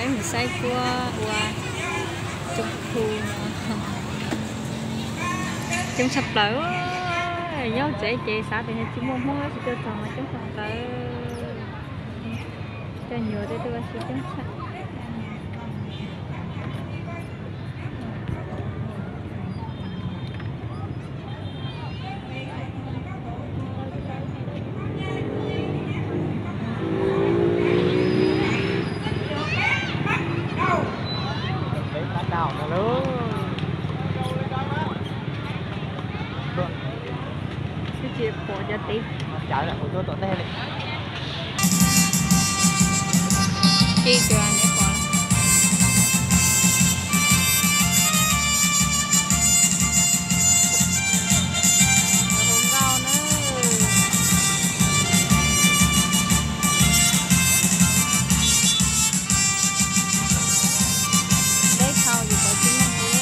Saib puab ua coob phu no, coob tshaj plaws. Nyob tsev ces xav tias tsis muaj Hmoob tsis tuaj txog mas coob tshaj plaws. Cov nyuam tej tuaj ua si coob tshaj. Peb pab đào no lub. Twb tsis pom cov tid. Cav kuv tuaj tom ntej li. Ci tus ne pom. Hau nkauj na. Deb dhau yus pov tsis meej li.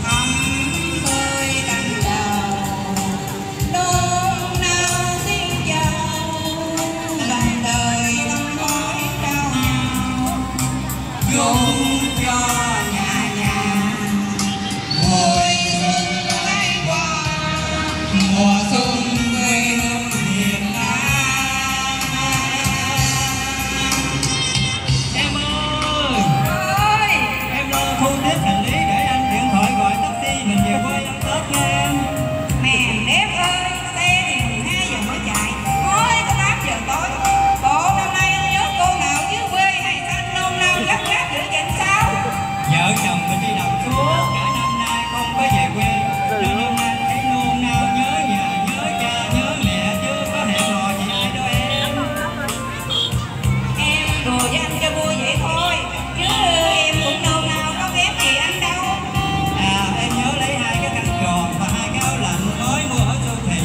Thắm tươi cánh đào, nôn nao xinh dầu, lòng đời lòng khói cao hào, dâng cho nhà nhà vui xuân lai qua, mùa xuân quê hương miền Nam. Em ơi! Ơi! Em lo thu xếp hành lý để anh điện thoại gọi taxi mình về quê ăn Tết nha em. Mẹ em ơi, xe thì mười hai giờ mới chạy, thôi có tám giờ tối. Bộ năm nay anh nhớ cô nào dưới quê hay xanh nôn nao gấp gáp gửi về sao? Vợ chồng mình đi đầu suốt, cả năm nay không có về quê, nên hôm nay thấy nôn nao nhớ nhà, nhớ cha, nhớ mẹ, chưa có hẹn hò với ai đâu em. Em đùa với anh cho vui vậy thôi, chứ em cũng đâu nào có ghét gì anh đâu. À, em nhớ lấy hai cái khăn tròn và hai cái áo lạnh mới mua ở siêu thị,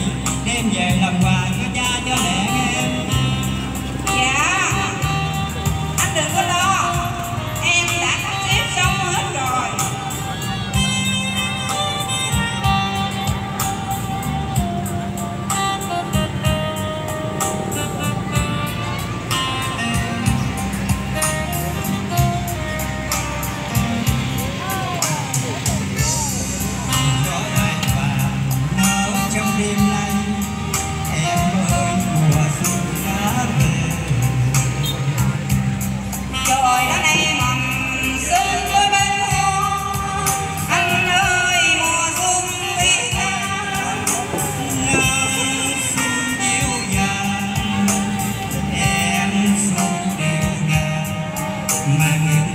đem về làm quà cho cha cho mẹ nghe em. Dạ, anh đừng có lo, em đã sắp xếp xong hết rồi. Gió thoảng qua nở trong đêm nay, em ơi mùa xuân đã về. Trời đã nay mầm xuân mới bên hoa, anh ơi mùa xuân tuy xa, nắng xuân dịu dàng, em xuân dịu dàng, mang những